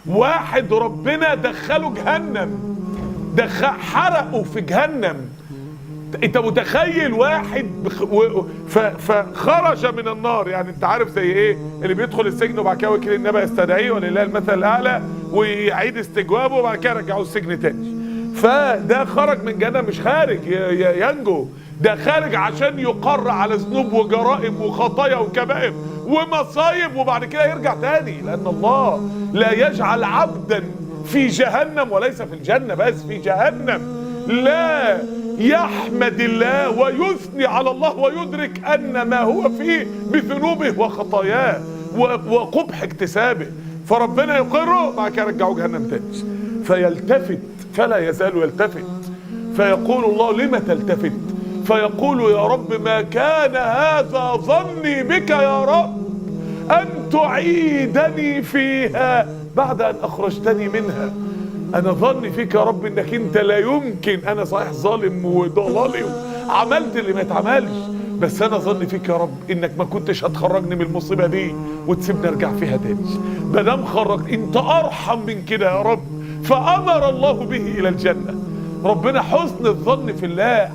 واحد ربنا دخله جهنم، حرقه في جهنم. انت متخيل واحد فخرج من النار؟ يعني انت عارف زي ايه اللي بيدخل السجن وبعد كده وكيل النبأ يستدعيه ولله المثل الاعلى ويعيد استجوابه وبعد كده يرجعوه السجن تاني. فده خرج من جهنم، مش خارج ينجو، ده خارج عشان يقر على ذنوب وجرائم وخطايا وكبائر ومصايب، وبعد كده يرجع تاني. لان الله لا يجعل عبدا في جهنم، وليس في الجنة بس، في جهنم، لا يحمد الله ويثني على الله ويدرك أن ما هو فيه بذنوبه وخطاياه وقبح اكتسابه، فربنا يقره، بعد كده يرجعه جهنم تاني. فيلتفت، فلا يزال يلتفت، فيقول الله لم تلتفت؟ فيقول يا رب ما كان هذا ظني بك يا رب أن تعيدني فيها بعد أن أخرجتني منها. أنا ظني فيك يا رب إنك أنت لا يمكن، أنا صحيح ظالم وضلالي وعملت اللي ما اتعملش، بس أنا ظني فيك يا رب إنك ما كنتش هتخرجني من المصيبة دي وتسيبني أرجع فيها تاني. ما دام خرجت أنت أرحم من كده يا رب. فأمر الله به إلى الجنة. ربنا حسن الظن في الله.